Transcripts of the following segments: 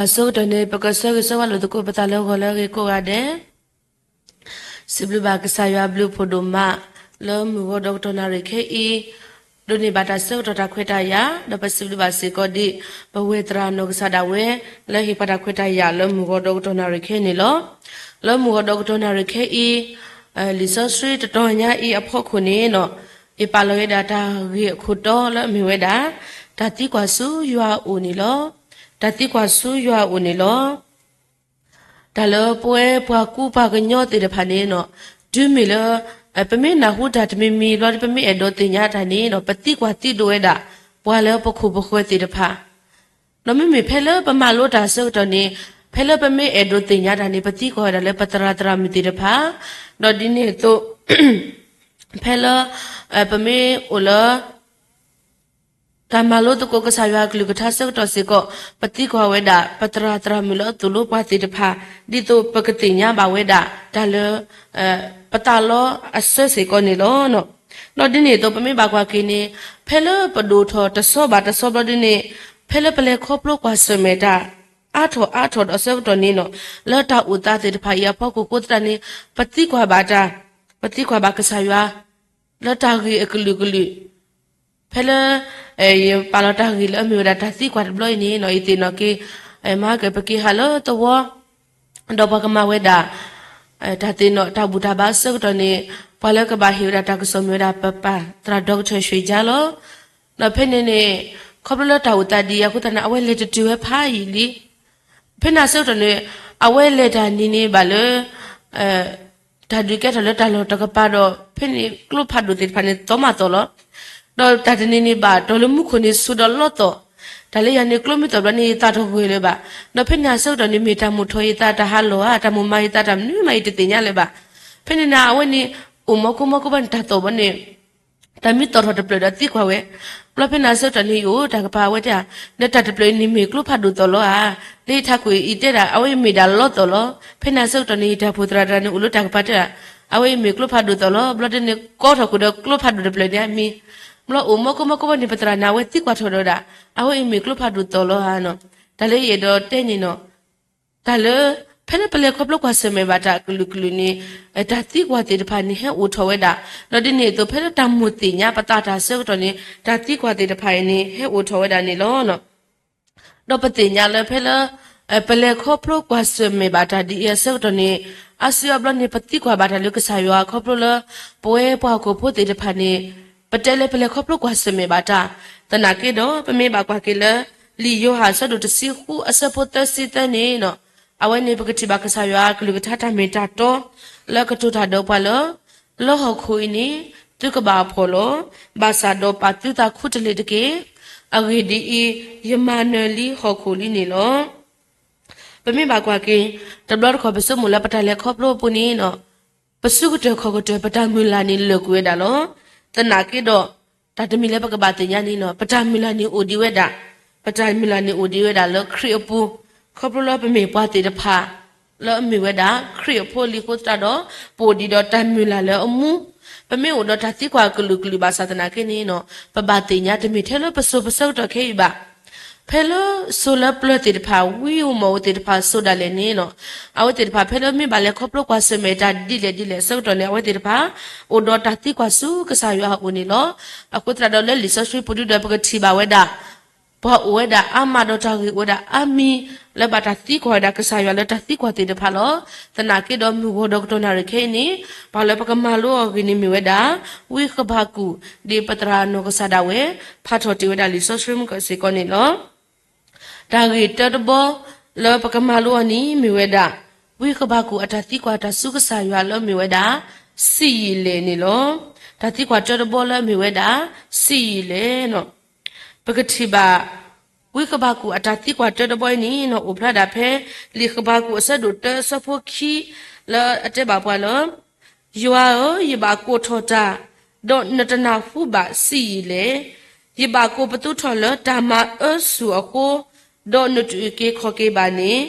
အဆိကတၢၢ်န့ၣ် ပကဆၢဂ့ၤဆၢဝါလိာ်သကိးပသးလၢဂီၤလၢအဂ့ၤကိးဂၤဒဲး, စံးဘျုးဘၣ်ကစၢ်ယွၤအဘျုးအဖှိၣ်ဒိၣ်မး လၢမုၢ်ဂီၤဒီးကတီၢ်နၣ်ရံၣ်ခဲအံၤ, ဒိးန့ၢ်ဘၣ်တၢ်ဆၢကတီၢ်တၢ်ခွဲးတၢ်ယာ်, ဒီးပစံးဘျုးဘၣ်စ့ၢ်ကီးဒံး ပဝဲသရၣ်နီၢ်ကစၢ်ဒၣ်ဝဲ လၢဟ့ၣ်ပှၤတၢ်ခွဲးတၢ်ယာ်လၢမုၢ်ဂီၤဒီးကတီၢ်နၣ်ရံၣ်ခဲအံၤန့ၣ်လီၤ. လၢမုၢ်ဂီၤဒီးကတီၢ်နၣ်ရံၣ်ခဲအံၤ, လံာ်စီဆှံတတီၤညါအံၤအဖီခိၣ်န့ၣ်, ယပာ်လီၤဝဲဒၣ်တၢ်ဂ့ၢ်အခိၣ်တီလၢအမ့ၢ်ဝဲဒၣ်, တၢ်သံကွၢ်ဆူယွၤအအိၣ်န့ၣ်လီၤ. တၢ်သံကွၢ်ဆူယွၤအအိၣ်န့ၣ်လီၤ. တၢ်လၢပဝဲပှၤကူပှၤကညီသ့ၣ်တဖၣ်န့ၣ်, တုၤမ့ၢ်လၢ ပမ့ၢ်နၢ်ဟူတၢ်တမံၤမံၤဘျီဒီး ပမ့ၢ်အဲၣ်ဒိးသ့ၣ်ညါတၢ်န့ၣ်, ပသံကွၢ်သံဒိးဝဲဒၣ် ပှၤလၢပခိၣ်ပဃၢၤသ့ၣ်တဖၣ်, ဒီးမ့မ့ၢ်ဖဲလၢပမၤလိတၢ်အဆၢကတီၢ်န့ၣ်, ဖဲလၢပမ့ၢ်အဲၣ်ဒိးသ့ၣ်ညါတၢ်န့ၣ် ပသံကွၢ်ဝဲဒၣ်လၢပသရၣ်သရၣ်မုၣ်သ့ၣ်တဖၣ်, ဒီးဒ်န့ၣ်အသိး ဖဲလၢ ပမ့ၢ်အိၣ်လၢ တၢ်မၤလိသကိးကစၢ်ယွၤအကလုၢ်ကထါဆၢကတီၢ်စ့ၢ်ကီး, ပသံကွၢ်ဝဲဒၣ် ပသရၣ်သရၣ်မုၣ်လၢအသိၣ်လိပှၤသ့ၣ်တဖၣ်, ဒ်သိးပကသ့ၣ်ညါဘၣ်ဝဲဒၣ် တၢ်လၢ ပသးလီအဆၢစ့ၢ်ကီးန့ၣ်လီၤ. ဒီးဒ်န့ၣ်အသိး ပမ့ၢ်ဘၣ်ကွၢ်က့ၤန့ၣ်, ဖဲလၢပဒိၣ်ထီၣ်တဆီဘၣ်တဆီဘျီဒ်န့ၣ်, ဖဲလၢပလဲၤခီဖျိကွၢ်ဆၢၣ်မဲာ်တၢ် အါထီၣ်အါထီၣ်ဒီးအဆၢကတီၢ်န့ၣ်, လၢတၢ်အိၣ်သးသ့ၣ်တဖၣ်အံၤအဖီခိၣ်အဃိသတးန့ၣ်, ပသံကွၢ်ဘၣ်တၢ်, ပသံကွၢ်ဘၣ်ကစၢ်ယွၤ လၢတၢ်ဂ့ၢ်အကလုာ်ကလုာ်, ဖဲလၢ ယပာ်လီၤတၢ်ဂ့ၢ်လၢအမ့ၢ်ဝဲဒၣ်တၢ်သံကွၢ်တဘျီအံၤန့ၣ်, ယသ့ၣ်နီၣ်က့ၤ မဟါကၢၣ်ပက့ၤဟးလၢသဝီ, ဒီးပှၤကမၤဝဲဒၣ် တၢ်သ့ၣ်နီၣ်တၢ်ဘူၣ်တၢ်ဘါအဆၢကတီၢ်န့ၣ်, ပှၤလၢကဘၣ်ဟ့ၣ်ဝဲဒၣ်တၢ်ကစီၣ်မ့ၢ်ဝဲဒၣ် ပပၢ်သရၣ် doctor ရွှေဂျါလီၤ. ဒီးဖဲန့ၣ်န့ၣ် ခီဖျိလၢတၢ်အိၣ်သးဒ်အံၤအဃိသတးန့ၣ် အဝဲလဲၤတတုၤဝဲဖးယံာ်လံ. ဖဲန့ၣ်အဆၢကတီၢ်န့ၣ် အဝဲလဲၤတၢ်နံၤန့ၣ်ဘၣ်လၢ တၢ်ဒုးကဲထီၣ်လၢတၢ်လီၢ်တကပၤဒီး ဖဲန့ၣ်ကျိဖးဒိၣ်သ့ၣ်တဖၣ်န့ၣ် သီမးသီလီၤ. ဒီးတၢ်တနံၤန့ၣ်ဘၣ် တီၢ်လၢမူခိၣ်န့ၣ် ဆူၣ်ဒီးလီသီၣ်, တၢ်လၢယၤန့ၣ် ကျိမ့ၢ်သီၣ်ဘျီန့ၣ် ယသးတဂၢၢ်လၢၤဘၣ်. ဒီးဖဲန့ၣ်အဆၢကတီၢ်န့ၣ် မ့ၢ်တၢ်မိၣ်ထီၣ်ယသး တၢ်ဟးလီၢ်ဧါ တၢ်မိၣ်မၤယသး တၢ်မနုၤမးယတသ့ၣ်ညါလၢၤဘၣ်. ဖဲန့ၣ်န့ၣ် အဝဲန့ၣ် အိၣ်မီကိမီကိဘၣ်န့ၣ် တၢ်သီၣ်ဘျီန့ၣ် တၢ်မ့ၢ်သီၣ်ထီၣ်တဖျၢၣ်ဒီးသံကွၢ်ဝဲ, ဘျီဖဲန့ၣ်အဆၢကတီၢ်န့ၣ် ယအိၣ်တၢ်ကပၤ အဝဲတဲဧါ, ဒီးတၢ်တဖျၢၣ်အံၤန့ၣ်မ့ၢ်ကျိဖးဒိၣ်သီၣ်လီၤဧါ, လၢယထးခိၣ်အံၤတဲဒၣ် အဝဲအံၤမ့ၢ်ဒၣ်လီသီၣ်လီၤ. ဖဲန့ၣ်အဆၢကတီၢ်န့ၣ် ယတၢ်ဖိသရၣ်တဂၤန့ၣ်အိၣ်လၢတၢ်ကပၤတဲဒၣ်, အဝဲအံၤမ့ၢ်ကျိဖးဒိၣ်သီၣ်လီၤ. ဘျီဒ်န့ၣ် ကိးထီၣ်ဃုာ်ဒီးကျိဖးဒိၣ်တဖျၢၣ်န့ၣ်အမံၤ, ဘျီအိၣ်မီကိမီကိဘၣ်န့ၣ် ပသရၣ်န့ၣ် အဝဲသံကွၢ်ထီၣ်ဒီးဒၣ်, အဝဲအံၤမ့ၢ်ကျိဖးဒိၣ်သီၣ်လီၤဧါနီၤ. တၢ်လၢယအဲၣ်ဒိးတဲန့ၣ်နီၤ, တၢ်လၢ ဖဲလၢပလဲၤခီဖျိကွၢ်ဆၢၣ်မဲာ်ဘၣ်တၢ်ကလုာ်ကလုာ်န့ၣ်, တၢ်သံကွၢ်သ့ၣ်တဖၣ်န့ၣ် ဟဲအိၣ်ထီၣ်ဝဲဒၣ်, ဒီးဒ်န့ၣ်အသိး ဖဲလၢတၢ်မိၣ်သ့ၣ်ညါပသးတၢ်အဆၢကတီၢ်န့ၣ် တၢ်သံကွၢ်သ့ၣ်တဖၣ်အံၤန့ၣ် ဟဲအိၣ်ထီၣ်ဝဲဒၣ်န့ၣ်လီၤ. ဒီးပသ့ၣ်ညါလၢဖဲလၢ ပလဲၤခီဖျိကွၢ်ဆၢၣ်မဲာ်ဘၣ်တၢ်ဒ်အံၤအဆၢကတီၢ်န့ၣ်, အါစုအါဘျီန့ၣ် ပသံကွၢ်ဘၣ်တၢ်လၢကစၢ်ယွၤခီဖျိလၢ ပဝဲပှၤဟီၣ်ခိၣ်ဖိသ့ၣ်တဖၣ်န့ၣ်, ပတဲလၢပလဲၤခီဖျိကွၢ်ဆၢၣ်မဲာ်ဘၣ်တၢ်, သနာ်က့ဒီး ပမ့ၢ်ဘၣ်ကွၢ်က့ၤလၢ လံာ်ယိၤဟၣ်အဆၢဒိၣ်တဆံဃုအဆၢဖိသၢဆံသၢန့ၣ်, အဝဲန့ၣ်ပကထံၣ်ဘၣ်ကစၢ်ယွၤအကလုၢ်ကထါတၢ်မ့ၢ်တၢ်တီ လၢကတိၤတၢ်ဒီးပှၤလၢ လၢဟီၣ်ခိၣ်အံၤန့ၣ် သုကဘၣ်အဖှီၣ်လီၤ. ဘၣ်ဆၣ်ဒီးပာ်သုသးခူတလ့ၢ်တက့ၢ်. အဂ့ၢ်ဒ်အံၤ, ယမၤနၢၤလံဟီၣ်ခိၣ်လံန့ၣ်လီၤ. ပမ့ၢ်ဘၣ်ကွၢ်က့ၤ တဘျီတခီၣ် ပဆိကမိၣ်လၢပတၢ်လဲၤခီဖျိအပူၤန့ၣ်, ပစုကတၢၢ်ခီၣ်ကတၢၢ် ပတၢ်မုၢ်လၢ်န့ၣ်လၢာ်ကွံာ်ဝဲဒၣ်လီၤ. သနာ်က့ဒီး တၢ်တမံၤလၢပကဘၣ်သ့ၣ်ညါန့ၣ်နီၤ, ပတၢ်မုၢ်လၢ်န့ၣ်အိၣ်ဒံးဝဲဒၣ်, ပတၢ်မုၢ်လၢ်န့ၣ်အိၣ်ဒံးဝဲဒၣ်လၢခရံာ်အပူၤ, ခီဖျိလၢပမ့ၢ်ပှၤသ့ၣ်တဖၣ် လၢအမ့ၢ်ဝဲဒၣ် ခရံာ်အဖိအလံၤအဃိသတးဒီး, ပအိၣ်ဒံးဒီးတၢ်မုၢ်လၢ်လၢအမူ, ပမ့ၢ်အိၣ်ဒီးတၢ်သံကွၢ်ကလုာ်ကလုာ်ဘၣ်ဆၣ်သနာ်က့န့ၣ်နီၤ, ပဘၣ်သ့ၣ်ညါတမ့ၢ်ထဲလၢပစိၤပဆၢကတီၢ်ခဲအံၤဘၣ်. ဖဲလၢစိၤလၢပျၢၤသ့ၣ်တဖၣ် ဝံဧိၤမီၣ်ဧိၤသ့ၣ်တဖၣ်စိၤဒၣ်လဲာ်န့ၣ်နီၤ, အဝဲသ့ၣ်တဖၣ်ဖဲလၢမ့ၢ်ဘၣ်လဲၤခီဖျိကွၢ်ဆၢၣ်မဲာ်တၢ်ဒ်လဲၣ်ဒ်လဲၣ်အဆၢကတီၢ်န့ၣ် အဝဲသ့ၣ်တဖၣ် အိၣ်ဒီးတၢ်သံကွၢ်ဆူကစၢ်ယွၤအအိၣ်န့ၣ်လီၤ. အဃိသတးဒီးလၢလံာ်စီဆှံပူၤဒုဒီးပကထံၣ်ဘၣ်ဝဲဒၣ် ပှၤအိၣ်ဝဲဒၣ်အါမးဒီးတၢ်ဂ့ၢ်အိၣ်ဝဲဒၣ်အါမံၤ လၢဘၣ်တၢ်သံကွၢ်ဝဲဒၣ်ကစၢ်ယွၤလၢတၢ်သံကွၢ်သ့ၣ်တဖၣ်လီၤ. သနာ်က့ဒီးမုၢ်ဂီၤဒီးကတီၢ်နၣ်ရံၣ်ခဲအံၤန့ၣ် ပှၤလၢပကမၤလိအီၤအဂ့ၢ်န့ၣ်မ့ၢ်ဝဲဒၣ် ဝံဃဘးကူာ် ဒ်ပသရၣ်နီၢ်ကစၢ်ဒၣ်ဝဲ ဖးထီၣ်တ့ၢ်ဝဲဒၣ်လံာ်စီဆှံမုၢ်ကၢၢ်စ့ၢ်ကီးန့ၣ်လီၤ. တၢ်ဂ့ၢ်တၢတဘီလၢပကမၤလိအီၤန့ၣ်မ့ၢ်ဝဲဒၣ် ဝံဃဘးကူာ်အတၢ်သံကွၢ်တၢ်ဆူကစၢ်ယွၤလၢအမ့ၢ်ဝဲဒၣ် ဆံးယံာ်လဲၣ်န့ၣ်လီၤ. တၢ်သံကွၢ်တၢတဘီလၢအမ့ၢ်ဝဲဒၣ် ဆံးယံာ်လဲၣ်နီၤ. ပကထံၣ်ဘၣ် ဝံဃဘးကူာ်အတၢ်သံကွၢ်တၢတဘီအံၤန့ၣ်နီၤ အိၣ်ဖျါဒၣ်ဖဲ လံာ်ဃဘးကူာ်အဆၢဒိၣ်တၢအဆၢဖိခံ လၢအတဲဘၣ်ပှၤလၢ ယွၤဧၢ, ယဘၣ်ကိးထီၣ်တၢ်, ဒီးနတနၢ်ဟူဘၣ်ဆံးယံာ်လဲၣ်. ယဘၣ်ကိးပသူထီၣ်လၢတၢ်မၤအၢဆူၣ်အဃိ, ဒီးနတအုၣ်က့ၤခီၣ်က့ၤဘၣ်န့ၣ်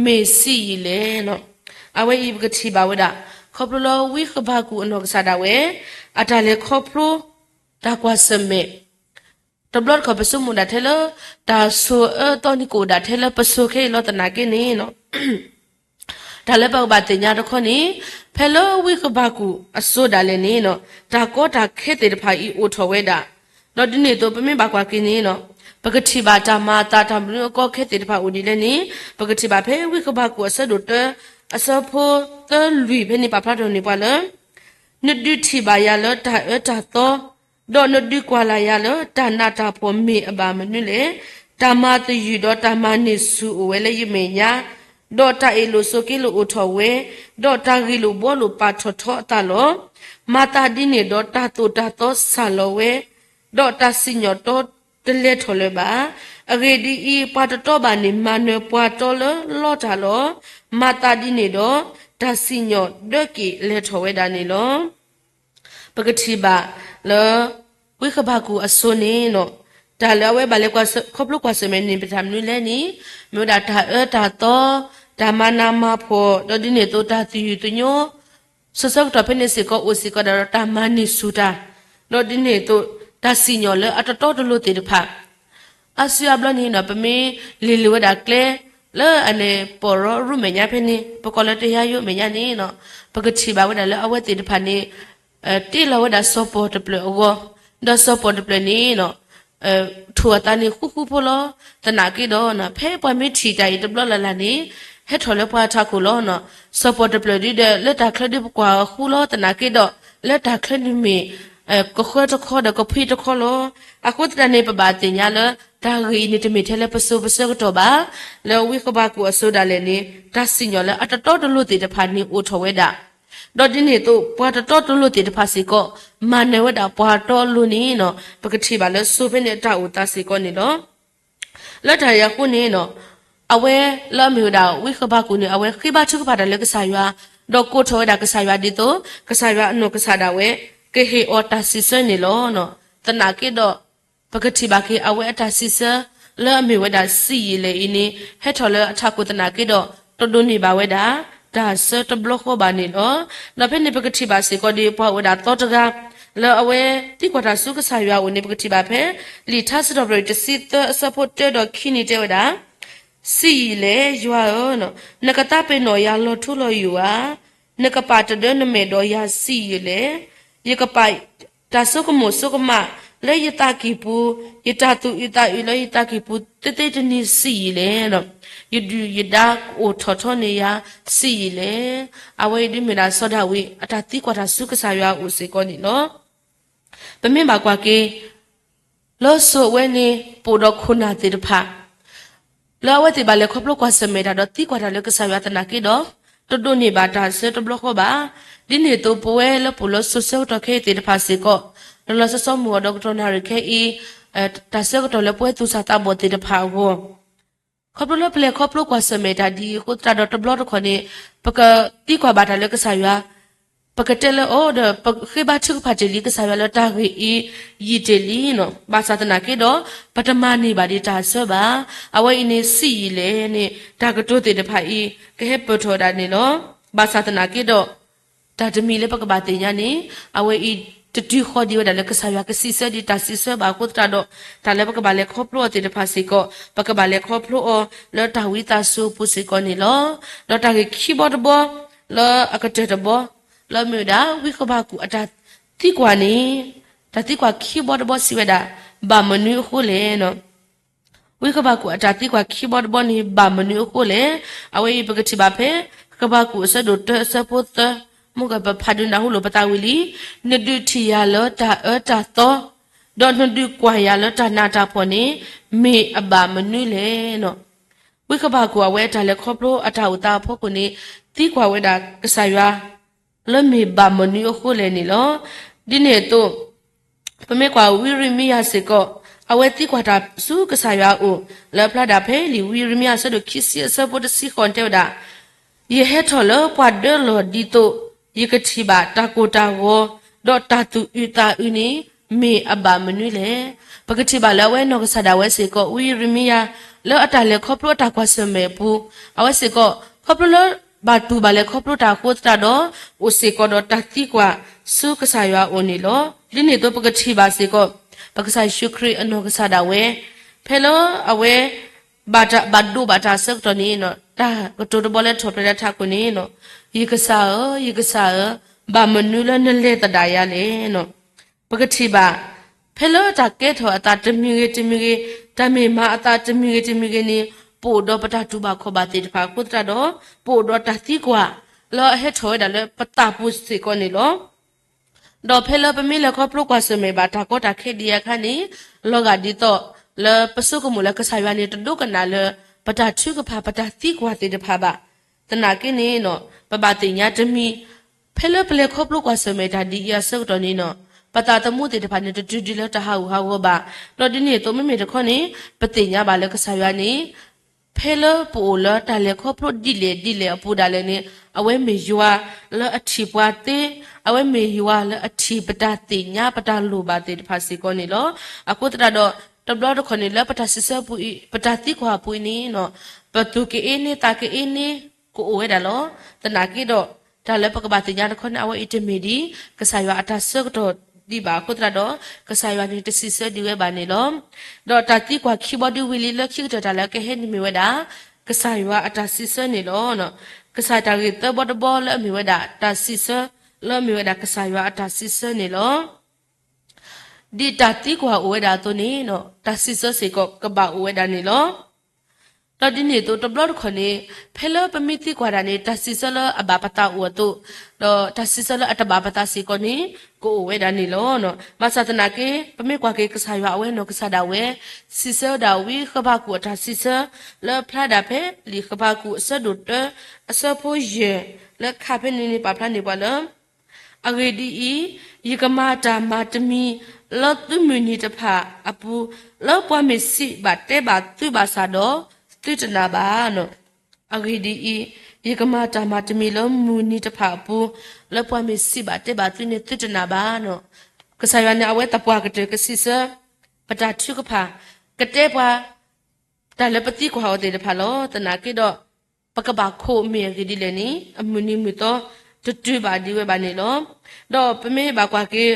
မ့ၢ်ဆံးယံာ်လဲၣ်. အဝဲအံၤပကထံၣ်ဘၣ်ဝဲဒၣ် ခီဖျိလၢဝံဃဘးကူာ်အနီၢ်ကစၢ်ဒၣ်ဝဲ အတၢ်လဲၤခီဖျိ တၢ်ကွၢ်ဆၢၣ်မဲာ် တဘျီတခီၣ်ပဆိကမိၣ်ဒၣ်ထဲလၢ တၢ်ဆိၣ်အၢသီန့ၣ်ကအိၣ်ဒၣ်ထဲလၢပဆိခဲအံၤလီၤသနာ်က့န့ၣ် တၢ်လၢပကဘၣ်သ့ၣ်ညါတခီန့ၣ် ဖဲလၢဝံဃဘးကူာ်အစိၤဒၣ်လဲာ်န့ၣ် တၢ်ကီတၢ်ခဲသ့ၣ်တဖၣ်အံၤအိၣ်ထီၣ်ဝဲဒၣ်, ဒီးဒ်န့ၣ်အသိးပမ့ၢ်ဘၣ်ကွၢ်က့ၤန့ၣ် ပကထံၣ်ဘၣ်တၢ်မၤအသးတၢ်မနုၤအကီခဲသ့ၣ်တဖၣ်အိၣ်ဒ်လဲၣ်န့ၣ် ပကထံၣ်ဘၣ်ဖဲဝံဃဘးကူာ်အဆၢဒိၣ်တၢ အဆၢဖိသၢလွံၢ်ဖဲန့ၣ် ပာ်ဖျါထီၣ်န့ၢ်ပှၤလၢ နဒုးထံၣ်ဘၣ်ယၤလၢတၢ်အၢတၢ်သီ, ဒီးနဒုးကွၢ်လၢ်ယၤလၢတၢ်နးတၢ်ဖှီၣ်မ့ၢ်အဘၣ်မနုၤလဲၣ်. တၢ်မၤသယုၢ်ဒီးတၢ်မၤန့ၢ်ဆူၣ်အိၣ်ဝဲလၢယမဲာ်ညါ, ဒီးတၢ်အ့ၣ်လိာ်ဆိးက့လိာ်အိၣ်ထီၣ်ဝဲ, ဒီးတၢ်ဂ့ၢ်လိာ်ဘှီလိာ်ပာ်ထီၣ်ထီအသးလီၤ. မၤသးဒ်န့ၣ်ဒီးတၢ်သိၣ်တၢ်သီစၢ်လီၤဝဲ, ဒီးတၢ်စံၣ်ညီၣ်တီတလဲထီၣ်လၢၤဘၣ်. အဂ့ၢ်ဒ်အံၤ, ပှၤတတီဘၣ်န့ၣ် မၤနၢၤပှၤတီလၢလီတၢ်လီၤ. မၤသးဒ်န့ၣ်ဒီး တၢ်စံၣ်ညီၣ်ဒၢက့ၤလဲၤထီၣ်ဝဲဒၣ်န့ၣ်လီၤ. ပကထံၣ်ဘၣ်လၢ ဝံဃဘးကူာ်အစိၤန့ၣ် တၢ်လၢအဝဲဘၣ်လဲၤခီဖျိကွၢ်ဆၢၣ်မဲာ်န့ၣ် မ့ၢ်တၢ်မနုၤလဲၣ်န့ၣ် မ့ၢ်ဝဲဒၣ်တၢ်အၢတၢ်သီ, တၢ်မၤနးမၤဖှီၣ်, ဒီးဒ်န့ၣ်အသိးတၢ်သယုၢ်သညိ ဆၢကတီၢ်ဖဲန့ၣ်စ့ၢ်ကီးအိၣ်စ့ၢ်ကီးဒၣ်ဒီးတၢ်မၤန့ၢ်ဆူၣ်တၢ်, ဒီးဒ်န့ၣ်အသိး တၢ်စံၣ်ညီၣ်လၢအတတီတလိၤသ့ၣ်တဖၣ် အါစုအါဘျီန့ၣ် ပမ့ၢ်လ့ၤလ့ၤဝဲဒၣ်ကျဲ လၢအန့ၣ် ပီၢ်ရီရူမဲာ်ညါဖဲန့ၣ် ပကိးလၢတယါယိမဲာ်ညါန့ၣ် ပကထံၣ်ဘၣ်ဝဲဒၣ်လၢအဝဲသ့ၣ်တဖၣ်န့ၣ် တ့လီၤဝဲဒၣ်စီၤပီၣ်တဖျၢၣ်အဂီၢ်, ဒီးစီၤပီၣ်တဖျၢၣ်န့ၣ် ထိၣ်အသးန့ၣ်ဃူဃူဖိလီၤ. သနာ်က့ဒီး ဖဲပှၤမ့ၢ်ထံၣ်တၢ်အံၤတဘျီလၢ်လၢ်န့ၣ် ဟဲထီၣ်လၢပှၤထးခိၣ်လီၤ. စီၤပီၣ်တဖျၢၣ်ဒ်ဒီး လၢတၢ်ချၢဒ်ပကွၢ်အဃူလီၤ. သနာ်က့ဒီး လၢတၢ်ချၢန့ၣ်မ့ၢ် ကဃၢတခီဒီးကဖှံတခီလီၤ. အဃိသတးန့ၣ် ပဘၣ်သ့ၣ်ညါလၢ တၢ်ဂ့ၢ်အံၤန့ၣ်တမ့ၢ်ထဲလၢပစိၤပဆၢကတီၢ်ဘၣ်. လၢဝံဃဘးကူာ်အစိၤဒၣ်လဲာ်န့ၣ် တၢ်စံၣ်ညီၣ်လၢအတတီတလိၤသ့ၣ်တဖၣ်န့ၣ်အိၣ်ထီၣ်ဝဲဒၣ် ဒီးဒ်န့ၣ်အသိး ပှၤတတီတလိၤသ့ၣ်တဖၣ်စ့ၢ်ကီး မၤနၢၤဝဲဒၣ်ပှၤတီအလိၤန့ၣ် ပကထံၣ်ဘၣ်လၢစိၤဖဲန့ၣ်အတၢ်အိၣ်သးစ့ၢ်ကီးန့ၣ်လီၤ. လၢတၢ်အံၤအဃိန့ၣ် အဝဲလၢအမ့ၢ်ဝဲဒၣ်ဝံဃဘးကူာ်န့ၣ် အဝဲဃ့ဘါထုကဖၣ်တၢ်လၢကစၢ်ယွၤ, ဒီးကိးထီၣ်ဝဲဒၣ်ကစၢ်ယွၤဒ်သိး ကစၢ်ယွၤအနီၢ်ကစၢ်ဒၣ်ဝဲ ကဟ့ၣ်အီၤတၢ်စံးဆၢန့ၣ်လီၤ. သနာ်က့ဒီး ပကထံၣ်ဘၣ်က့ၤ အဝဲအတၢ်စံးဆၢ လၢအမ့ၢ်ဝဲဒၣ်စံယံာ်လဲၣ်အံၤန့ၣ် ဟဲထီၣ်လၢအထးခိၣ်သနာ်က့ဒီး တဒိးန့ၢ်ဘၣ်ဝဲဒၣ် တၢ်ဆၢတဘျီဃီဘၣ်န့ၣ်လီၤ. ဒီးဖဲန့ၣ်ပကထံၣ်ဘၣ်စ့ၢ်ကီးဒီး ပှၤအိၣ်ဝဲဒၣ်သီတဂၤ လၢအဝဲသံကွၢ်တၢ်ဆူကစၢ်ယွၤအအိၣ်န့ၣ် ပကထံၣ်ဘၣ်ဖဲ လံာ်ထါစံးထီၣ်ပတြၢၤတဆံသၢအဆၢဖိတၢဒီးခံန့ၣ်တဲဝဲဒၣ်, စံယံာ်လဲၣ် ယွၤဧၢ, နကသးပ့ၤနီၣ်ယၤလီၤထူလီၤယိာ်ဧါ. နကပာ်တဒၢနမဲာ်ဒီးယၤစံယံာ်လဲၣ်. ယကပာ်တၢ်ဆိကမိၣ်ဆိကမးလၢယသးကံၢ်ပူၤ, ယတၢ်သူၣ်အုးသးအုးလၢယသးကံၢ်ပူၤ သ့သ့တနံၤစံယံာ်လဲၣ်. ယဒုၣ်ယဒါကအိၣ်ထီၣ်ထီန့ၢ်ယၤစံယံာ်လဲၣ်. အဝဲအံၤဒ်မ့ၢ်ဒၣ်စီၤဒၤဝံး အတၢ်သံကွၢ်တၢ်ဆူကစၢ်ယွၤအအိၣ်စ့ၢ်ကီးန့ၣ်လီၤ. ပမ့ၢ်ဘၣ်ကွၢ်က့ၤ လၢစိၤအဝဲန့ၣ် ပိာ်ဒီးခိၣ်နၢ်သ့ၣ်တဖၣ် လၢအဝဲသ့ၣ်ဘၣ်လဲၤခီဖျိကွၢ်ဆၢၣ်မဲာ်တၢ်ဒီးသံကွၢ်တၢ်လၢကစၢ်ယွၤသနာ်က့ဒီး တဒိးန့ၢ်ဘၣ်တၢ်ဆၢတဘျီဃီဘၣ်. ဒ်န့ၣ်အသိး ပဝဲလၢပအိၣ်လၢစိၤဆၢကတီၢ်ခဲအံၤသ့ၣ်တဖၣ်စ့ၢ်ကီး လီၤလီၤဆီဆီမုၢ်အီၤဒီးကတီၢ်နၣ်ရံၣ်ခဲအံၤ တၢ်ဆၢကတီၢ်လၢပဝဲသူၣ်စၢ်သးဘီၣ်သ့ၣ်တဖၣ်အဂီၢ် ခီဖျိလၢပလဲၤခီဖျိကွၢ်ဆၢၣ်မဲာ်တၢ်ဒ်အံၤအဃိသတးဒီးတဘျီတခီၣ်န့ၣ် ပကသံကွၢ်ဘၣ်တၢ်လၢကစၢ်ယွၤ ပကတဲလၢအီၤဒီး ပဃ့ဘါထုကဖၣ်တ့ၢ်လံကစၢ်ယွၤလၢတၢ်ဂ့ၢ်အံၤ ယံာ်တ့ၢ်လံ. ဘၣ်ဆၣ်သနာ်က့ဒီး ပတမၤန့ၢ်ဘၣ်ဒံးတၢ်ဆၢဘၣ်. အဝဲအံၤန့ၣ်စံယံာ်လဲၣ်န့ၣ် တၢ်ကတိၤသ့ၣ်တဖၣ်အံၤ ကဟဲပၢၢ်ထီၣ်ဝဲဒၣ်န့ၣ်လီၤ. ဘၣ်ဆၣ်သနာ်က့ဒီး တၢ်တမံၤလၢပကဘၣ်သ့ၣ်ညါန့ၣ် အဝဲအံၤတတုၤဃီၤဒံးဝဲဒၣ်လၢကစၢ်ယွၤကစံးဆၢဒံးတၢ်စံးဆၢဘၣ်အဃိသတးဒီး တၢ်လၢပကဘၣ်လဲၤခီဖျိအီၤသ့ၣ်တဖၣ်စ့ၢ်ကီး ပကဘၣ်လဲၤခီဖျိအီၤလၢတၢ်ဝံသးစူၤအပူၤစ့ၢ်ကီးန့ၣ်လီၤ. ဒီးတၢ်ဂ့ၢ်ခံဘီတဘီ လၢအကတၢၢ်တဘီ လၢအမ့ၢ်ဝဲဒၣ် ဝံဃဘးကူာ်အတၢ်သံကွၢ်န့ၣ် တၢ်သံကွၢ်ခံဘီတဘီစံးဝဲဒၣ် ဘၣ်မနုၤအဃိလဲၣ်. ဝံဃဘးကူာ်အတၢ်သံကွၢ်ခံဘီတဘီန့ၣ် ဘၣ်မနုၤအဃိလဲၣ်. အဝဲအံၤပကထံၣ်ဘၣ်ဖဲ ဃဘးကူာ်အဆၢဒိၣ်တၢအဆၢဖိသၢ မ့ၢ်ကပဖးဒုးနၢ်ဟူလိာ်ပသးဝံၤလံ, နဒုးထံၣ်ယၤလၢတၢ်အၢတၢ်သီ, ဒီးနဒုးကွၢ်ယၤလၢတၢ်နးတၢ်ဖှီၣ်န့ၣ် မ့ၢ်အဘၣ်မနုၤလဲၣ်. ဝံဃဘးကူာ်အဝဲအတၢ်လဲၤခီဖျိအတၢ်အိၣ်သးအဖီခိၣ်န့ၣ် သံကွၢ်ဝဲဒၣ်ကစၢ်ယွၤ လၢမ့ၢ်ဘၣ်မနုၤအဃိလဲၣ်န့ၣ်လီၤ. ဒ်န့ၣ်အသိး ပမ့ၢ်ကွၢ်ဝံယံးရမံယၤစ့ၢ်ကီး အဝဲသံကွၢ်တၢ်ဆူကစၢ်ယွၤအအိၣ် လၢအဖျါဒၣ်ဖဲလံာ်ဝံယံးရမံယၤအဆၢဒိၣ်ခံဆံအဆၢဖိတဆံဃိးန့ၣ်တဲဝဲဒၣ်, ယဟဲထီၣ်လၢပှၤဒၢလီၢ်ဒ်သိး ယကထံၣ်ဘၣ်တၢ်ကိၢ်တၢ်ဂီၤ ဒီးတၢ်သူၣ်အုးသးအုးန့ၣ် မ့ၢ်အဘၣ်မနုၤလဲၣ်. ပကထံၣ်ဘၣ်လၢအဝဲနီၢ်ကစၢ်ဒၣ်ဝဲစ့ၢ်ကီး ဝံယံးရမံယၤ လၢအတၢ်လဲၤခီဖျိအတၢ်ကွၢ်ဆၢၣ်မဲာ်အပူၤ အဝဲစ့ၢ်ကီး ခီဖျိလၢဘၣ်တူၢ်ဘၣ်လဲၤခီဖျိတၢ်အဃိသတးဒီး အိၣ်စ့ၢ်ကီးဒီးတၢ်သံကွၢ်ဆူကစၢ်ယွၤအအိၣ်န့ၣ်လီၤ. ဒ်န့ၣ်အသိးပကထံၣ်ဘၣ်စ့ၢ်ကီး ပကစၢ်ယ့ၣ်ၡူးခရံာ်အနီၢ်ကစၢ်ဒၣ်ဝဲ, ဖဲလၢအဝဲ ဘၣ်ဒိဘၣ်ထၢ်အဆၢကတီၢ်န့ၣ်, တၢ်ကတိၤတဘီလၢထီၣ်ဖျဲးလၢထးခိၣ်န့ၣ်, ယကစၢ်ဧၢ, ယကစၢ်ဧၢ, ဘၣ်မနုၤလၢနလဲၤသဒၣ်ယၤလဲၣ်. ပကထံၣ်ဘၣ်, ဖဲလၢတၢ်ကဲထီၣ်အသးတမံၤဂ့ၤတမံၤဂ့ၤ, တၢ်မ့ၢ်မၤအသးတမံၤဂ့ၤတမံၤဂ့ၤန့ၣ်, ပအိၣ်ဒီးပတၢ်တူၢ်ဘၣ်ခီၣ်ဘၣ်သ့ၣ်တဖၣ်အဃိသတးဒီး, ပအိၣ်ဒီးတၢ်သံကွၢ်လၢအဟဲထီၣ်ဝဲဒၣ်လၢပသးပူၤစ့ၢ်ကီးန့ၣ်လီၤ. ဒီးဖဲလၢပမ့ၢ်လဲၤခီဖျိကွၢ်ဆၢၣ်မဲာ်ဘၣ်တၢ်ကီတၢ်ခဲဒံးအခါန့ၣ်, လီၤဂာ်ဒ်သိးလၢပဆိကမိၣ်လၢကစၢ်ယွၤန့ၣ် တဒိကနၣ်လၢ ပတၢ်ထုကဖၣ် ပတၢ်သံကွၢ်သ့ၣ်တဖၣ်ဘၣ်. သနာ်က့န့ၣ်, ပဘၣ်သ့ၣ်ညါတမံၤ, ဖဲလၢပလဲၤခီဖျိကွၢ်ဆၢၣ်မဲာ်တၢ်ဒ်အံၤအဆၢကတီၢ်န့ၣ်, ပသးသမူသ့ၣ်တဖၣ်န့ၣ် တတုၤဒံးလၢတၢ်ဟးဂူာ်ဟးဂီၤဘၣ်. ဒီးဒ်န့ၣ်အသိးမ့မ့ၢ်တခီန့ၣ်, ပသ့ၣ်ညါဘၣ်လၢကစၢ်ယွၤန့ၣ် ဖဲလၢပအိၣ်လၢတၢ်လဲၤခီဖျိဒ်လဲၣ်ဒ်လဲၣ်အပူၤဒၣ်လဲာ်န့ၣ်, အဝဲမ့ၢ်ယွၤလၢအထံၣ်ပှၤသ့, အဝဲမ့ၢ်ယွၤလၢအထံၣ်ပတၢ်သ့ၣ်ညါပတၢ်လိၣ်ဘၣ်သ့ၣ်တဖၣ်စ့ၢ်ကီးန့ၣ်လီၤ. အဃိသတးဒီး, တဘျီတခီၣ်န့ၣ်လၢပတၢ်စံးဆၢပူၤအံၤ, ပတၢ်သံကွၢ်အပူၤအံၤန့ၣ်, ပသူၣ်ကအ့န့သးကအ့န့ ကအိၣ်ဝဲဒၣ်လီၤ. သနာ်က့ဒီး, တၢ်လၢပကဘၣ်သ့ၣ်ညါတခီန့ၣ် အဝဲအံၤတမ့ၢ်ဒ်ကစၢ်ယွၤအတၢ်ဆၢကတီၢ်ဒံးဘၣ်အဃိသတးဒီး, ကစၢ်ယွၤန့ၣ်တစံးဆၢဒံးဝဲဘၣ်န့ၣ်လီၤ. ဒီးတၢ်သံကွၢ်ခံဘီဒုဝံၤလံ လၢခံကတၢၢ်တၢ်လၢကဟဲန့ၣ်မ့ၢ်ဝဲဒၣ်, ကစၢ်ယွၤအတၢ်စံးဆၢန့ၣ်လီၤ. ကစၢ်တၢ်ဂ့ၢ်သၢဘီတဘီလၢအမ့ၢ်ဝဲဒၣ်တၢ်စံးဆၢ, လၢအမ့ၢ်ဝဲဒၣ်ကစၢ်ယွၤအတၢ်စံးဆၢန့ၣ်လီၤ. ဒ်တၢ်သံကွၢ်အိၣ်ဝဲဒၣ်အသိးန့ၣ်, တၢ်စံးဆၢစ့ၢ်ကီးကဘၣ်အိၣ်ဝဲဒၣ်န့ၣ်လီၤ. ဒီးဒ်န့ၣ်အသိးတဘျီတခီၣ်န့ၣ်, ဖဲလၢပမ့ၢ်သံကွၢ်တၢ်န့ၣ် တၢ်စံးဆၢလၢအဘၣ်ပသးအိၣ်အသိး, ဒီးတၢ်စံးဆၢလၢအတဘၣ်ပသးစ့ၢ်ကီးန့ၣ်, ကအိၣ်ဝဲဒၣ်န့ၣ်လီၤ. ဘၣ်ဆၣ်သနာ်က့, ပမ့ၢ်ကွၢ်က့ၤကစၢ်ယွၤအဝဲနီၢ်ကစၢ်ဒၣ်ဝဲ, စံးဆၢဝဲဒၣ်ဝံဃဘးကူာ်အတၢ်စံးဆၢ, လၢဖျါဒၣ်ဖဲလံာ်ဃဘးကူာ်အဆၢဒိၣ်တၢ, အဆၢဖိယဲၢ်, လၢခါဖဲန့ၣ်န့ၣ် ပာ်ဖျါန့ၢ်ပှၤလၢ အဂ့ၢ်ဒ်အံၤ, ယကမၤတၢ်မၤတမံၤ, လၢသုမုၢ်နံၤတဖၣ်အပူၤ, လၢပှၤမ့ၢ်စံးဘၣ်တဲဘၣ်သုဘၣ်ဆၣ်ဒီး, သုတနာ်ဘၣ်. အဂ့ၢ်ဒ်အံၤ, ယကမၤတၢ်မၤတမံၤလၢမုၢ်နံၤတဖၣ်အပူၤ, လၢပှၤမ့ၢ်စံးဘၣ်တဲဘၣ်သုန့ၣ်သုတနာ်ဘၣ်. ကစၢ်ယွၤန့ၣ် အဝဲသပှၢ်ကတၢၢ်ကစံးဆၢ ပတၢ်ထုကဖၣ်, ကတဲပှၤ တၢ်လၢပသံကွၢ်အီၤသ့ၣ်တဖၣ်လီၤ. သနာ်က့ဒီး, ပကဘၣ်ခိးမ့ၢ်အဂ့ၢ်ဒ်လဲၣ်န့ၣ်, အမုၢ်နံၤမုၢ်သီတတုၤဘၣ်ဒံးဝဲဘၣ်န့ၣ်လီၤ. ဒီးပမ့ၢ်ဘၣ်ကွၢ်က့ၤ,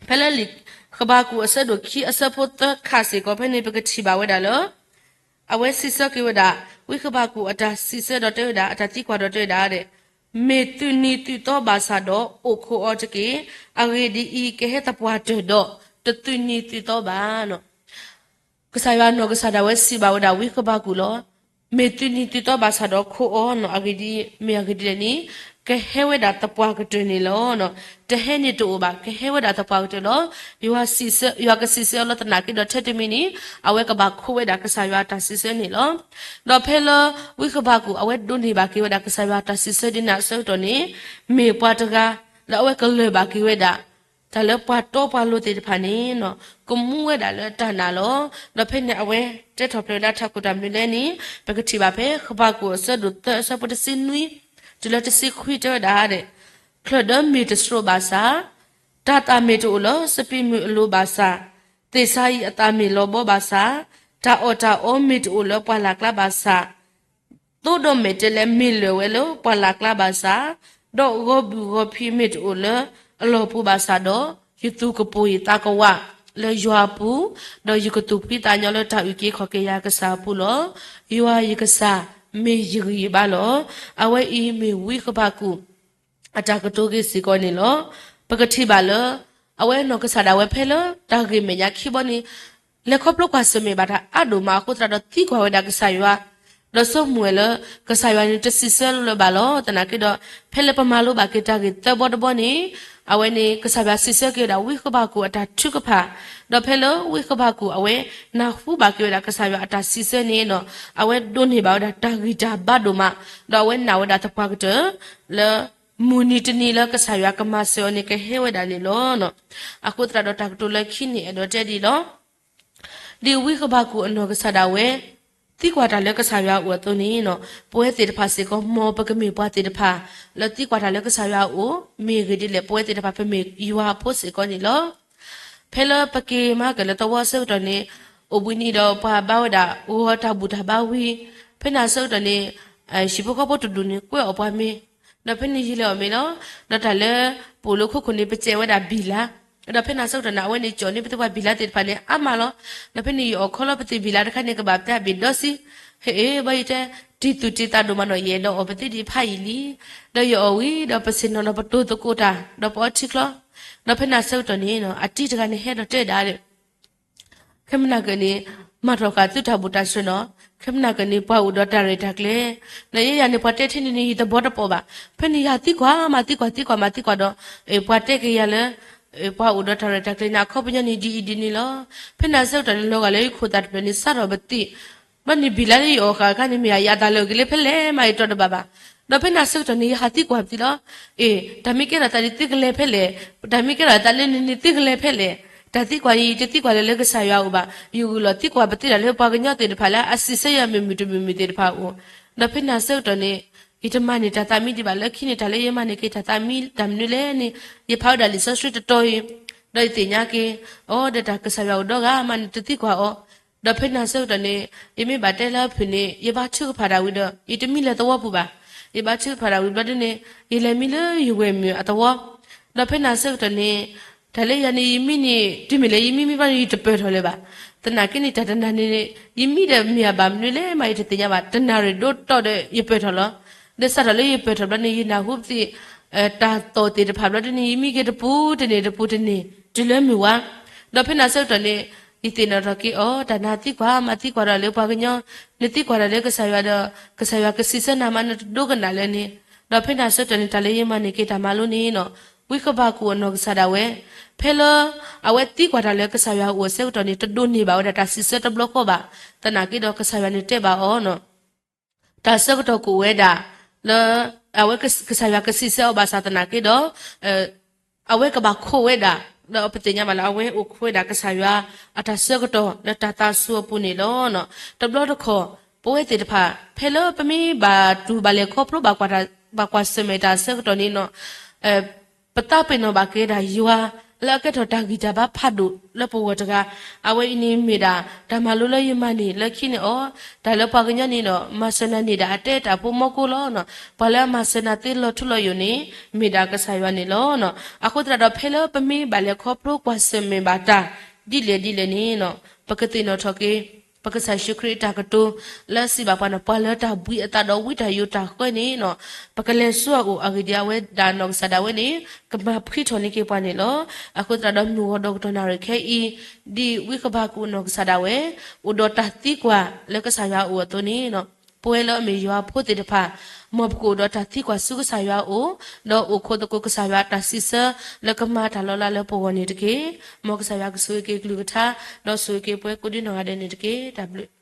ဖဲလၢလံာ်ဃဘးကူာ်အဆၢဒိၣ်ခံအဆၢဖိသၢခါစ့ၢ်ကီးဖဲန့ၣ် ပကထံၣ်ဘၣ်ဝဲဒၣ်လၢ အဝဲစံးဆၢက့ၤဝဲဒၣ်, ဝံဃဘးကူာ်အတၢ်စံးဆၢဒီးတဲဝဲဒၣ်, အတၢ်သံကွၢ်ဒီးတဲဝဲဒၣ်, မ့ၢ်သုးနံၤသုးသီဘၣ်ဆၣ်ဒီးအိၣ်ခိးအီၤတက့ၢ်. အဂ့ၢ်ဒ်အံၤ, ကဟဲသပှၢ်တၢၢ်ဒီးတသုးနံၤသုးသီဘၣ်. ကစၢ်ယွၤနီၢ်ကစၢ်ဒၣ်ဝဲစံးဘၣ်ဝဲဒၣ်ဝံဃဘးကူာ်လီၤ. မ့ၢ်သုးနံၤသုးသီဘၣ်ဆၣ်ဒီးခိးအီၤန့ၣ်, အဂ့ၢ်ဒ်အံၤ, မ့ၢ်အဂ့ၢ်ဒ်လဲၣ်န့ၣ်, ကဟဲဝဲဒၣ်သပှၢ်ကတၢၢ်န့ၣ်လီၤ. တဟဲန့ၣ်တအိၣ်ဘၣ်, ကဟဲဝဲဒၣ်သပှၢ်ကတၢၢ်လီၤ. ယွၤကစံးဆၢ, ယွၤကစံးဆၢအီၤလီၤ. သနာ်က့ဒီးထဲတမံၤန့ၣ်, အဝဲကဘၣ်ခိးဝဲဒၣ်ကစၢ်ယွၤအတၢ်စံးဆၢန့ၣ်လီၤ. ဒီးဖဲလၢဝံဃဘးကူာ် အဝဲဒိးန့ၢ်ဘၣ်က့ၤဝဲဒၣ်ကစၢ်ယွၤအတၢ်စံးဆၢဒ်န့ၣ်အဆၢကတီၢ်န့ၣ်, မ့ၢ်ပှၤတဂၤလၢအဝဲကလၢၢ်ဘၣ်က့ၤဝဲဒၣ် တၢ်လၢပှၤတီပှၤလိၤသ့ၣ်တဖၣ်န့ၣ်, ကမူဝဲဒၣ်လၢတၢ်နာ်လီၤ. ဒီးဖဲန့ၣ်အဝဲတဲထီၣ်ဖျါဝဲဒၣ်ထးခိၣ်တၢ်မနုၤလဲၣ်န့ၣ်, ပကထံၣ်ဘၣ်ဖဲဃဘးကူာ်အဆၢဒိၣ်သၢအဆၢဖိတဆံနွံ တုၤလၢတဆံခွံတဲဝဲဒၣ်, ချၢၣ်ဒၢမ့ၢ်တစြိၤဘၣ်ဆၣ်, တၢ်သးမ့ၢ်တအိၣ်လၢစပံးမုၢ်အလိၤဘၣ်ဆၣ်, သ့ၣ်စၤယံးအသးမ့ၢ်လီၤဘီဘၣ်ဆၣ်, တၢ်အီၣ်တၢ်အီမ့ၢ်တအိၣ်လၢပှၢ်လၢ်ကျါဘၣ်ဆၣ် သိဒီးမဲာ်တဲးလဲးမ့ၢ်လၢာ်ဝဲလၢပှၢ်လၢ်ကျါဘၣ်ဆၣ်, ဒီးဂီၤဘူၣ်ဂီၤဖံးမ့ၢ်တအိၣ်လၢအလီၢ်ပူၤဘၣ်ဆၣ်ဒီး, ယသူၣ်ကပိာ်ယသးကဝးလၢယွၤအပူၤ, ဒီးယကသူၣ်ဖှံသးညီလၢတၢ်အုၣ်က့ၤခီၣ်က့ၤယၤကစၢ်အပူၤလီၤ. ယွၤယကစၢ်မ့ၢ်ယဂံၢ်ယဘါလီၤ. အဝဲအံၤမ့ၢ်ဝံဃဘးကူာ် အတၢ်ကတိၤဂ့ၢ်စ့ၢ်ကီးန့ၣ်လီၤ. ပကထံၣ်ဘၣ်လၢ အဝဲနီၢ်ကစၢ်ဒၣ်ဝဲဖဲလၢတၢ်ဂ့ၢ်မဲာ်ညါခံဘီန့ၣ်, လဲၤခီဖျိကွၢ်ဆၢၣ်မဲာ်ဘၣ်တၢ်အါဒိၣ်မးအဃိသတးဒီးသံကွၢ်ဝဲဒၣ်ကစၢ်ယွၤ, ဒီးဆိကမိၣ်ဝဲလၢ ကစၢ်ယွၤန့ၣ်တစံးဆၢလၢၤဘၣ်လီၤ. သနာ်က့ဒီး, ဖဲလၢပမၤလိဘၣ်က့ၤတၢ်ဂ့ၢ်သၢဘီတဘီန့ၣ်, အဝဲန့ၣ် ကစၢ်ယွၤစံးဆၢက့ၤဝဲဒၣ်ဝံဃဘးကူာ်အတၢ်ထုကဖၣ်, ဒီးဖဲလၢဝံဃဘးကူာ်အဝဲနၢ်ဟူဘၣ်က့ၤဝဲဒၣ်ကစၢ်ယွၤအတၢ်စံးဆၢန့ၣ်, အဝဲဒိးန့ၢ်ဘၣ်ဝဲဒၣ်တၢ်ဂံၢ်တၢ်ဘါဒိၣ်မး, ဒီးအဝဲနာ်ဝဲဒၣ်သပှၢ်ကတၢၢ် လၢ မုၢ်နံၤတနံၤလၢကစၢ်ယွၤကမၤစၢၤအီၤန့ၣ်ကဟဲဝဲဒၣ်န့ၣ်လီၤ. အဃိသတးဒီးတၢ်ကတိၤလၢခံန့ၣ်အဲၣ်ဒိးတဲဒ်အံၤလီၤ. ဒ်ဝံဃဘးကူာ်အနီၢ်ကစၢ်ဒၣ်ဝဲ သံကွၢ်တၢ်လၢကစၢ်ယွၤအအိၣ်အသိးန့ၣ်, ပဝဲသ့ၣ်တဖၣ်စ့ၢ်ကီး မ်ပကမ့ၢ်ပှၤသ့ၣ်တဖၣ် လၢသံကွၢ်တၢ်လၢကစၢ်ယွၤအအိၣ်, မ့ၢ်ဂ့ၢ်ဒ်လဲၣ် ပဝဲသ့ၣ်တဖၣ်ပမ့ၢ်ယွၤအဖိစ့ၢ်ကီးန့ၣ်လီၤ. ဖဲလၢပက့ၤမၤကၢၢ်လၢသဝီအဆၢကတီၢ်န့ၣ်, အိၣ်ဘှံးနံၤဒီးပှၤဘါဝဲဒၣ်ဂီၤတၢ်ဘူၣ်တၢ်ဘါဝံၤ, ဖဲန့ၣ်အဆၢကတီၢ်န့ၣ်, ဟံၣ်ဖိဃီဖိတဒူၣ်န့ၣ် ကွဲအီၣ်ပှၤမ့ၤ, ဒီးဖဲန့ၣ်ယံာ်လဲၤအီၣ်မ့ၤလီၤ. ဒီးတၢ်လၢပအိၣ်လၢခိခိၣ်န့ၣ် ပစဲးဝဲဒၣ်ဘံၣ်လါ, ဒီးဖဲန့ၣ်အဆၢကတီၢ်န့ၣ် အဝဲန့ၣ်ကၠီၣ်န့ၢ်ပသ့ၣ်ပှၤဘံၣ်လါသ့ၣ်တဖၣ်န့ၣ် အါမးလီၤ. ဒီးဖဲန့ၣ်ယအီၣ်ခီလီၤပသ့ၣ်ဘံၣ်လါတခါန့ၣ် ကဘၣ်ပသ့ၣ်အဘ့ၣ်ဒီးစံး, ဟ့ၣ်အ့ ဘၣ်ယတဲ, တံၢ်သူၣ်တံၢ်သးဒိၣ်မးနီၤ ယအဲၣ်ဒိးအီၣ်ပသ့ၣ်ဒံးဖးယံာ်လံ. ဒီးယအီၣ်ဝံၤဒီးပဆ့ၣ်နီၤဒီးပတိၢ်သကိးတၢ် ဒီးပအီထံချီ, ဒီးဖဲန့ၣ်အဆၢကတီၢ်န့ၣ် အတံၤတဂၤန့ၣ်ဟဲဒီးတဲဒၣ် ခဲမုၢ်နၤက့ၤန့ၣ် မၤထီၣ်ဃာ်သုတၢ်ဘူၣ်တၢ်စၢၤနီၤ, ခဲမုၢ်နၤက့ၤန့ၣ် ပှၤအိၣ်ဒီးတၢ်ရဲၣ်တၢ်ကျဲၤ, ဒီးယဲယၤန့ၣ် ပှၤတဲထဲန့ၣ်န့ၣ် ယတဘီတပီၣ်ဘၣ်. ဖဲန့ၣ်ယသံကွၢ်မးသံကွၢ်သံကွၢ်မးသံကွၢ်ဒီး ပှၤတဲက့ၤယၤလၢ ပှၤအိၣ်ဒီးတၢ်ရဲၣ်တၢ်ကျဲၤန့ၣ် အခီပညီန့ၣ် ဒ်အံၤဒ်န့ၣ်လီၤ. ဖဲန့ၣ်အဆၢကတီၢ်န့ၣ် လီၤဂာ်လၢယခိၣ်သးတဖျၢၣ်န့ၣ် စးထီၣ်ပသ့ၣ် ဘျီန့ၣ်ဘံၣ်လါလၢယအီၣ်ဃာ်အခါန့ၣ် မ့ၢ်ယၤယအတၢ်လၢာ်က့ၤလၢဖဲလဲၣ်မး ယတီတဘၣ်ဘၣ်. ဒီးဖဲန့ၣ်အဆၢကတီၢ်န့ၣ် ယဟးသံကွၢ်ပသ့ၣ်လီၤ. အ့ၣ် တၢ်မ့ၢ်ကဲထီၣ်သးဒ်သုကလဲၤဖဲလဲၣ်, တၢ်မ့ၢ်ကဲထီၣ်သးလၢန့ၣ်န့ၣ် သုကလဲၤဖဲလဲၣ်, တၢ်သံကွၢ်အံၤ ယတသံကွၢ်လၢၤလၢကစၢ်ယွၤအအိၣ်ဘၣ်. ယဂုာ်လီၤသံကွၢ်ပသ့ၣ်ဒၣ်လၢပှၤကညီသ့ၣ်တဖၣ်လၢအစံးဆၢယၤမုာ်မုာ်တမုာ်မုာ်သ့ၣ်တဖၣ်အအိၣ်, ဒီးဖဲန့ၣ်အဆၢကတီၢ်န့ၣ် ယတမၤန့ၢ်တၢ်သးမံဒံးဘၣ်. လၢခံန့ၣ် တၢ်လၢယမၤန့ၢ်က့ၤတၢ်သးမံတၢ်မနုၤလဲၣ်န့ၣ် ယဖးဝဲဒၣ်လံာ်စီဆှံတတီၤအံၤ, ဒီးယသ့ၣ်ညါက့ၤ အိၣ်ဒီးတၢ်ကစၢ်ယွၤအိၣ်ဒီဂၤမးန့ၣ် တသံကွၢ်အီၤ. ဒီးဖဲန့ၣ်အဆၢကတီၢ်န့ၣ် ယမ့ၢ်ဘၣ်တဲလၢအဖုၣ်န့ၣ် ယဘါထုကဖၣ်တၢ်ဝံၤဒီး ယတမံလၢၤသဝီပူၤဘၣ်. ယဘါထုကဖၣ်တၢ်ဝံၤဘျီဒ်န့ၣ် ယလဲၤမံလၢယဝဲၢ်မုၣ်အသဝီ, ဒီးဖဲန့ၣ်အဆၢကတီၢ်န့ၣ် တၢ်လၢယၤန့ၣ် ယမံန့ၣ် တုၤမ့ၢ်လၢယမံမံဘျီန့ၣ် ယတပၢၢ်ထီၣ်လၢၤဘၣ်. သနာ်က့န့ၣ် တၢ်တနၤန့ၣ် ယမံဒီးမ့ၢ်အဘၣ်မနုၤလဲၣ်မး ယတသ့ၣ်ညါဘၣ်. တနၣ်ရံၣ်ဒိၣ်တီၢ်ဒီးယပၢၢ်ထီၣ်လီၤ. ဒီးစးထီၣ်လၢယပၢၢ်ထီၣ်ဘျီန့ၣ် ယနၢ်ဟူပသ့ၣ် တၢ်သီၣ်သ့ၣ်တဖၣ်ဘျီဒ်န့ၣ် ယမံက့ၤတပူၤတန့ၢ်တပူၤတန့ၢ် တုၤလၢမုၢ်ဝါ, ဒီးဖဲန့ၣ်အဆၢကတီၢ်န့ၣ် ယသ့ၣ်နီၣ်ထီၣ်က့ၤအီၤ တၢ်နၤသံကွၢ်မးသံကွၢ်ဒီးလၢပှၤကညီ, နသံကွၢ်ဒီးလၢကစၢ်ယွၤဒီး ကစၢ်ယွၤကစံးဆၢနၤမး နတဒိကနၣ်လၢၤန့ၣ်, ဒီးဖဲန့ၣ်အဆၢကတီၢ်န့ၣ် တၢ်လၢယမၤန့ၢ်က့ၤတၢ်မၤလိန့ၣ်နီၤ, ဝံဃဘးကူာ်အနီၢ်ကစၢ်ဒၣ်ဝဲ ဖဲလၢ အဝဲသံကွၢ်တၢ်လၢကစၢ်ယွၤအအိၣ်အဆၢကတီၢ်န့ၣ် တဒိးန့ၢ်ဘၣ်ဝဲဒၣ်တၢ်စံးဆၢတဘျီဃီဘၣ်. သနာ်က့ဒီးကစၢ်ယွၤန့ၣ်တဲဘၣ်အီၤနီၤ တၢ်ဆၢကတီၢ်ကအိၣ်ဝဲဒၣ် လၢ အဝဲကစၢ်ယွၤကစံးဆၢအီၤဘၣ်ဆၣ်သနာ်က့ဒီး အဝဲကဘၣ်ခိးဝဲဒၣ် ဒီးပသ့ၣ်ညါဘၣ်လၢအဝဲအိၣ်ခိးဝဲဒၣ်ကစၢ်ယွၤ အတၢ်ဆၢကတီၢ်လၢတၢ်သးစူၤအပူၤန့ၣ်လီၤ. တဘျီတခီၣ် ပဝဲသ့ၣ်တဖၣ် ဖဲလၢပမ့ၢ်ဘၣ်တူၢ်ဘၣ်လဲၤခီဖျိဘၣ် ဘၣ်ကွၢ်ဆၢၣ်မဲာ်တၢ်ဆၢကတီၢ်န့ၣ်နီၤ ပသးပ့ၤနီၣ်ဘၣ်က့ၤဒၣ်ယွၤ လၢအကဲထီၣ်တၢ်ဂံၢ်တၢ်ဘါဖးဒိၣ်လၢပဂီၢ်တဂၤ, အဝဲအံၤန့ၣ်မ့ၢ်ဒၣ်တၢ်မၤလိလၢယမၤန့ၢ်လၢခံန့ၣ်အီၤ, တၢ်လၢပှၤကညီန့ၣ်ဒီး မၤစၢၤနၤန့ၢ်ဒၣ်အတဲတၢ်ဖိမီကိလီၤ. ပှၤလၢအမၤစၢၤနၤသ့လီၤထူလီၤယိာ်န့ၣ် မ့ၢ်ဒၣ်ကစၢ်ယွၤန့ၣ်လီၤ. အဃိသတးဒီးဖဲလၢပမ့ၢ်ဘၣ်လဲၤခီဖျိကွၢ်ဆၢၣ်မဲာ်ဘၣ်တၢ် ဒ်လဲၣ်ဒ်လဲၣ်န့ၣ် ပကသ့ၣ်နီၣ်ထီၣ်က့ၤ ပကစၢ်ယ့ၣ်ၡူးခရံာ်အတၢ်ကတိၤ လၢအစံးဘၣ်ပှၤန့ၣ် ပှၤလၢတၢ်ဘှံးအသးဒီးဝံတၢ်ယိးတၢ်ဃၢန့ၣ် ပကလဲၤဆူအအိၣ်အဂ့ၢ်ဒ်အံၤ အဝဲဒၣ်နီၢ်ကစၢ်ဒၣ်ဝဲန့ၣ် ကမၤဖှံထီၣ်န့ၢ်က့ၤပှၤန့ၣ်လီၤ. အဃိသတးဒီးမုၢ်ဂီၤဒီးကတီၢ်နၣ်ရံၣ်ခဲအံၤ ဒ်ဝံဃဘးကူာ်နီၢ်ကစၢ်ဒၣ်ဝဲ အိၣ်ဒီးတၢ်သံကွၢ်လၢကစၢ်ယွၤအအိၣ်အသိးန့ၣ် ပဝဲလၢအမ့ၢ်ယွၤအဖိသ့ၣ်တဖၣ် မ်ပကအိၣ်ဒီးတၢ်သံကွၢ်ဆူကစၢ်ယွၤအအိၣ် ဒီးအိၣ်ခိးသကိးကစၢ်ယွၤအတၢ်စံးဆၢ လၢကမၤတၢ်လီၤလးလၢပဂီၢ်န့ၣ်တက့ၢ်. မ်ကစၢ်ယွၤကဆိၣ်ဂ့ၤက့ၤကလုၢ်ကထါ ဒီးဆိၣ်ဂ့ၤက့ၤပှၤကိးဒံနီၢ်ဂၤဒဲးန့ၣ်တက့ၢ်. တၢ်ဘျုး